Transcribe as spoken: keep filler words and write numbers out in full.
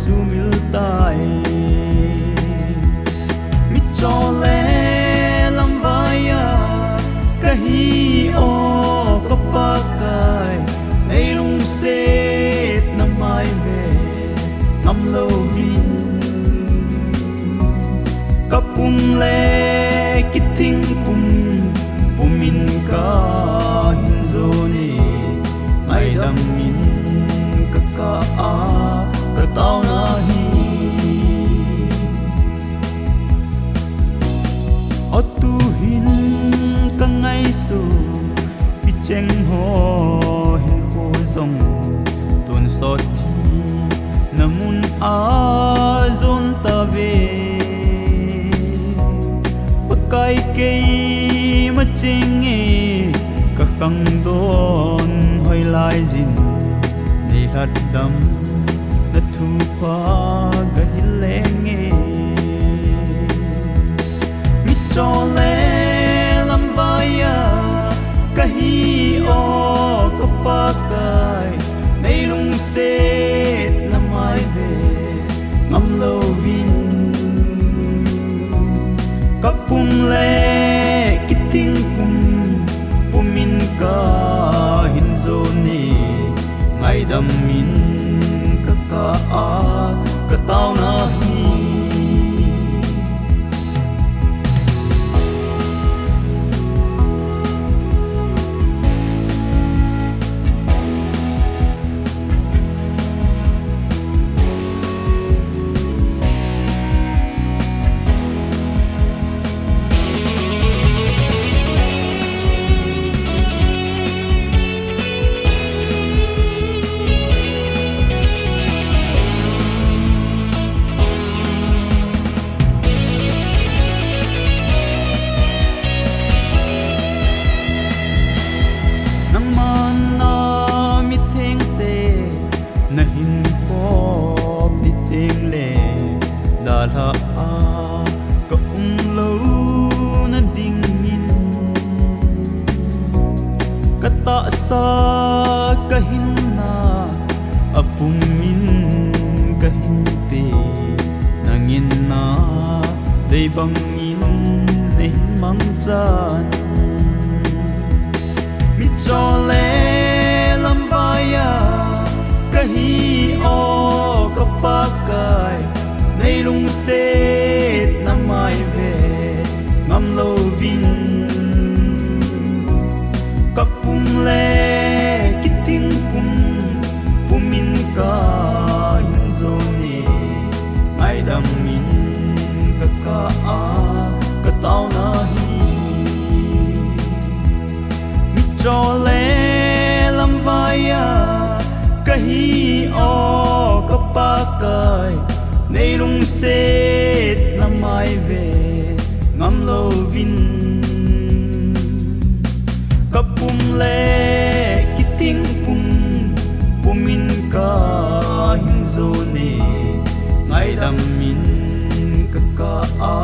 chu mil tai. Mitchole lamvaiya kahi o ka Pakai, nei lungsetna mai ve ngamlou vin. Ka pum le kithing pum, pumin ka hin zon e, ngaidam in ka kah a, ka tauna hi. O tuhin ka ngaisuh, picheng ho hinkho jong tonsot thina mun a jon tave. Pakai keima cheng e, ka khangdon hoilai jin, nei lhatdamna thupha ka hil leng e. Mitchole lamvaiya kahi o ka Pakai, nei lungsetna mai ve ngamlou vin. Ka pum le kithing pum, pumin ka hin zon e, ngaidam in ka kah a, ka tauna hi. Nangman a mithengte na hin khop ni teng le, dalha a ka um louna dingin, ka tahsa ka hinna a pumin ka hin pe, nangin na dei bangin na hin mangchan. Mitchole lamvaiya kahi o ka Pakai, nei lungsetna mai ve ngamlou vin. Ka pum le kithing pum, pumin ka hin zon e, ngaidam in ka kah a, ka tauna hi. Mitchole lamvaiya kahi o ka Pakai, nei lungsetna mai ve ngamlou vin. Ka pum le kithing pum, pumin ka hin zon e, ngaidam in ka kah a,